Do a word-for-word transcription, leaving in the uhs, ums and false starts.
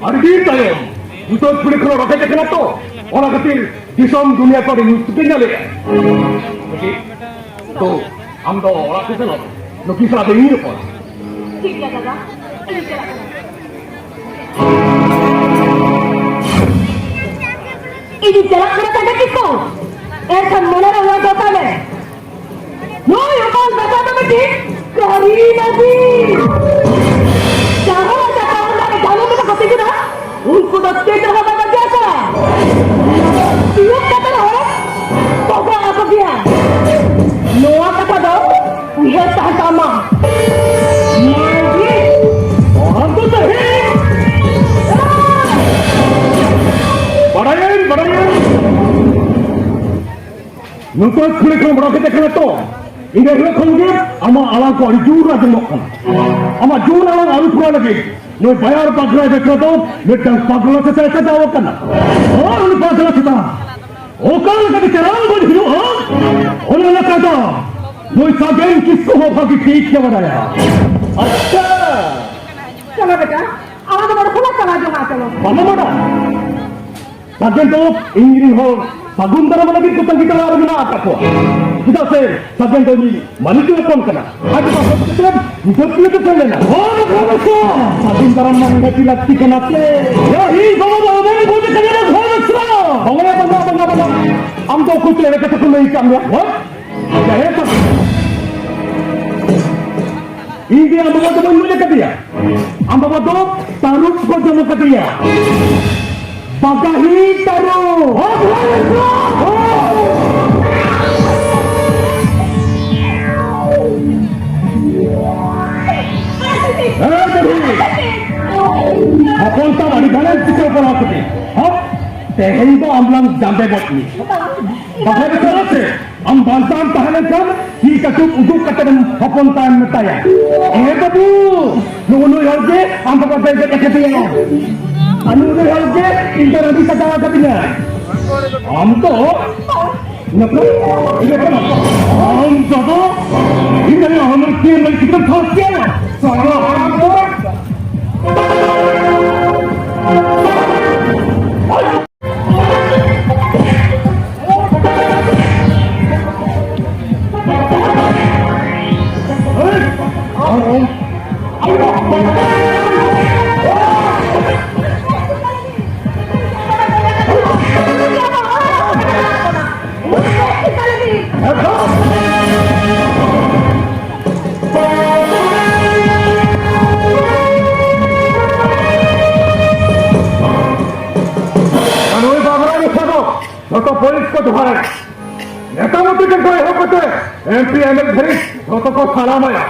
ᱟᱹᱰᱤ ᱫᱤᱱ ᱛᱟᱭᱚᱢ ᱱᱤᱛᱚᱜ ᱠᱩᱲᱤ ᱠᱷᱚᱱ ᱨᱚᱠᱮᱴ ᱠᱟᱱᱟ ᱛᱚ, ᱚᱱᱟ ᱠᱷᱟᱹᱛᱤᱨ ᱫᱤᱥᱚᱢ ᱫᱩᱱᱤᱭᱟᱹ ᱠᱚ ᱟᱹᱰᱤ ᱧᱩᱛ ᱛᱮ ᱧᱮᱞᱮᱜᱼᱟ᱾ ᱛᱚ, ᱟᱢ ᱫᱚ ᱚᱲᱟᱜ ᱛᱮ ᱥᱮᱱᱚᱜ ᱢᱮ᱾ ᱱᱩᱠᱤᱱ ᱥᱟᱞᱟᱜ ᱫᱚ ᱤᱧ ᱨᱚᱯᱚᱲ᱾ ᱴᱷᱤᱠ ᱜᱮᱭᱟ ᱫᱟᱫᱟ, ᱤᱧ ᱪᱟᱞᱟᱜ ᱠᱟᱱᱟ᱾ ᱤᱧ ᱪᱟᱞᱟᱜ ᱠᱟᱱᱟ ᱥᱟᱸᱜᱮ ᱠᱤᱥᱠᱩ᱾ ᱮᱱᱠᱷᱟᱱ ᱢᱚᱱᱮ ᱨᱮ ᱚᱱᱟ ᱫᱚᱦᱚ ᱠᱟᱜ ᱢᱮ᱾ ᱱᱩᱭ ᱦᱚᱯᱚᱱ ᱵᱮᱴᱟ ᱫᱚ ᱢᱤᱫᱴᱤᱡ ᱠᱟᱹᱨᱤ ᱢᱟᱹᱡᱷᱤ᱾ ᱡᱟᱦᱟᱸ ᱞᱮᱠᱟ ᱛᱟᱲᱟᱢ ᱫᱟᱲᱮ ᱡᱟᱦᱟᱸ ᱞᱮᱠᱟ ᱠᱚ ᱛᱤᱸᱜᱩᱱᱟ, ᱩᱱᱠᱩ ᱫᱚ ᱪᱮᱫ ᱨᱮᱦᱚᱸ ᱵᱟᱠᱚ ᱡᱟᱠᱟ᱾ ᱥᱤᱭᱳᱜ ᱠᱟᱛᱮ ᱨᱮᱦᱚᱸ ᱵᱟᱠᱚ ᱟᱠᱚ ᱜᱮᱭᱟ᱾ ᱱᱚᱣᱟ ᱠᱟᱛᱷᱟ ᱫᱚ ᱩᱭᱦᱟᱹᱨ ᱛᱟᱦᱮᱱ ᱛᱟᱢᱟ᱾ ᱢᱟᱹᱡᱷᱤ, ᱚᱱᱟ ᱫᱚ ᱛᱟᱦᱮᱸ᱾ ᱵᱟᱲᱟᱭᱟᱹᱧ, ᱵᱟᱲᱟᱭᱟᱹᱧ᱾ ᱱᱩᱠᱩ ᱠᱩᱲᱤ ᱠᱚ ᱵᱚᱲᱚ ᱠᱟᱛᱮ ᱠᱟᱱᱟ ᱛᱚ, ᱤᱱᱟᱹ ᱦᱤᱞᱳᱜ ᱠᱷᱚᱱ ᱜᱮ ᱟᱢᱟᱜ ᱟᱲᱟᱝ ᱠᱚ ᱟᱹᱰᱤ ᱡᱳᱨ ᱟᱸᱡᱚᱢᱚᱜ ᱠᱟᱱᱟ᱾ ᱟᱢᱟᱜ ᱡᱳᱨ ᱟᱲᱟᱝ ᱟᱹᱨᱩ ᱯᱷᱮᱨᱟᱣ ᱞᱟᱹᱜᱤᱫ ᱱᱩᱭ ᱵᱟᱭᱟᱨ ᱯᱟᱜᱽᱞᱟ ᱵᱮᱴᱟ ᱫᱚ ᱢᱤᱫᱴᱟᱝ ᱯᱟᱜᱽᱞᱟ ᱥᱮᱛᱟᱭ ᱥᱟᱡᱟᱣ ᱟᱠᱟᱱᱟ᱾ ᱟᱨ ᱩᱱᱤ ᱯᱟᱜᱽᱞᱟ ᱥᱮᱛᱟ ᱚᱠᱟ ᱞᱮᱠᱟᱛᱮ ᱪᱟᱞᱟᱣ ᱜᱚᱡ ᱦᱩᱭᱩᱜᱼᱟ, ᱚᱱᱟ ᱞᱮᱠᱟ ᱫᱚ ᱱᱩᱭ ᱥᱟᱜᱮᱱ ᱠᱤᱥᱠᱩ ᱦᱚᱸ ᱵᱷᱟᱹᱜᱤ ᱴᱷᱤᱠ ᱜᱮ ᱵᱟᱰᱟᱭᱟ᱾ ᱟᱪᱪᱷᱟ᱾ ᱪᱚᱞᱚ ᱵᱮᱴᱟ, ᱟᱞᱟᱝ ᱫᱚ ᱱᱚᱰᱮ ᱠᱷᱚᱱᱟᱜ ᱪᱟᱞᱟᱣ ᱡᱚᱝᱟ, ᱪᱚᱞᱚ᱾ ᱵᱟᱝᱟ ᱢᱟᱰᱟᱢ, ᱥᱟᱜᱮᱱ ᱫᱚ ᱤᱧ ᱨᱤᱱ ᱦᱚᱲ ᱥᱟᱹᱜᱩᱱ ᱫᱟᱨᱟᱢ ᱞᱟᱹᱜᱤᱫ ᱠᱚ ᱛᱟᱺᱜᱤ ᱛᱟᱲᱟᱜ ᱨᱮ ᱢᱮᱱᱟᱜ ᱟᱠᱟᱫ ᱠᱚᱣᱟ᱾ ᱪᱮᱫᱟᱜ ᱥᱮ ᱥᱟᱜᱮᱱ ᱫᱚ ᱤᱧ ᱢᱟᱹᱞᱤᱠ ᱦᱚᱯᱚᱱ ᱠᱟᱱᱟ᱾ ᱟᱡ ᱵᱟᱵᱟ ᱦᱚᱛᱮᱛᱮ ᱵᱤᱯᱚᱫ ᱛᱮ ᱥᱮᱱ ᱞᱮᱱᱟ᱾ ᱦᱚᱸ, ᱵᱟᱵᱟ ᱵᱮᱥᱨᱟ᱾ ᱥᱟᱹᱜᱩᱱ ᱫᱟᱨᱟᱢ ᱢᱟ ᱱᱤᱦᱟᱹᱛ ᱞᱟᱹᱠᱛᱤ ᱠᱟᱱᱟ ᱥᱮ᱾ ᱭᱟ, ᱤᱧ ᱵᱟᱵᱟ ᱫᱚ ᱚᱱᱟᱧ ᱵᱩᱡᱽ ᱠᱟᱫᱟ, ᱵᱟᱵᱟ ᱵᱮᱥᱨᱟ᱾ ᱵᱟᱝᱟ, ᱵᱟᱝᱟ, ᱵᱟᱝᱟ, ᱵᱟᱝᱟ᱾ ᱟᱢ ᱫᱚ ᱚᱠᱚᱭ ᱪᱚ ᱮᱲᱮ ᱠᱟᱛᱷᱟ ᱠᱚ ᱞᱟᱹᱭ ᱠᱟᱜ ᱢᱮᱭᱟ᱾ ᱦᱚᱸ? ᱡᱟᱦᱮᱨ ᱥᱟᱹᱜᱩᱱ᱾ ᱤᱧ ᱫᱚ ᱟᱢ ᱵᱟᱵᱟ ᱫᱚ ᱵᱟᱹᱧ ᱵᱩᱡᱽ ᱠᱟᱫᱮᱭᱟ᱾ ᱟᱢ ᱵᱟᱵᱟ ᱫᱚ ᱛᱟᱹᱨᱩᱵ ᱠᱚ ᱡᱚᱢ ᱠᱟᱫᱮᱭᱟ᱾ ᱵᱟᱜᱟᱦᱤ ᱛᱟᱹᱨᱩᱵ᱾ ᱦᱮᱸ, ᱛᱟᱹᱨᱩᱵ᱾ ᱦᱚᱯᱚᱱ ᱛᱟᱢ ᱟᱹᱰᱤ ᱜᱟᱱᱮ ᱪᱤᱠᱟᱹ ᱵᱟᱲᱟ ᱠᱮᱫᱮ᱾ ᱦᱚᱯ, ᱛᱮᱦᱮᱧ ᱫᱚ ᱟᱢ ᱞᱟᱝ ᱡᱟᱸᱵᱮ ᱜᱚᱫ ᱢᱮ᱾ ᱵᱟᱜᱟᱦᱤ ᱛᱟᱹᱨᱩᱵ ᱥᱮ? ᱟᱢ ᱵᱟᱧᱪᱟᱣ ᱮᱢ ᱛᱟᱦᱮᱸ ᱞᱮᱱᱠᱷᱟᱱ ᱛᱤ ᱠᱟᱹᱴᱩᱵ ᱩᱫᱩᱜ ᱠᱟᱛᱮ ᱮᱢ ᱦᱚᱯᱚᱱ ᱛᱟᱭᱚᱢ ᱢᱮᱛᱟᱭᱟ, "ᱮ ᱵᱟᱹᱵᱩ, ᱱᱩᱜᱼᱩ ᱱᱩᱭ ᱦᱚᱲ ᱜᱮ ᱟᱢ ᱵᱟᱵᱟ ᱫᱚᱭ ᱜᱚᱡ ᱟᱠᱟᱫᱮᱭᱟ᱾ ᱟᱨ ᱱᱩᱜᱼᱩ ᱱᱩᱭ ᱦᱚᱲ ᱜᱮ ᱤᱧ ᱫᱚ ᱨᱟᱺᱰᱤ ᱥᱟᱡᱟᱣ ᱟᱠᱟᱫᱤᱧᱟ᱾" ᱟᱢ ᱫᱚ ᱟᱢ ᱫᱟᱫᱟ, ᱤᱧ ᱟᱭᱳ ᱦᱚᱲᱢᱚ ᱨᱮ ᱛᱤ ᱨᱮ ᱪᱤᱠᱟᱹᱢ ᱛᱷᱟᱥ ᱠᱮᱭᱟ? ᱥᱟᱞᱟ ᱦᱟᱨᱟᱢ ᱠᱚᱫᱚ᱾ ᱟᱨ ᱱᱩᱭ ᱵᱟᱵᱨᱟ ᱱᱮᱥᱟ ᱫᱚ ᱡᱷᱚᱛᱚ ᱯᱩᱞᱤᱥ ᱠᱚ ᱡᱚᱦᱟᱨᱟᱭ᱾ ᱱᱮᱛᱟ ᱢᱚᱱᱛᱨᱤ ᱴᱷᱮᱱ ᱠᱷᱚᱱ ᱮᱦᱚᱵ ᱠᱟᱛᱮ ᱮᱢ ᱯᱤ ᱮᱢ ᱮᱞ ᱫᱷᱟᱹᱨᱤᱡ ᱡᱷᱚᱛᱚ ᱠᱚ ᱥᱟᱞᱟᱢᱟᱭᱟ᱾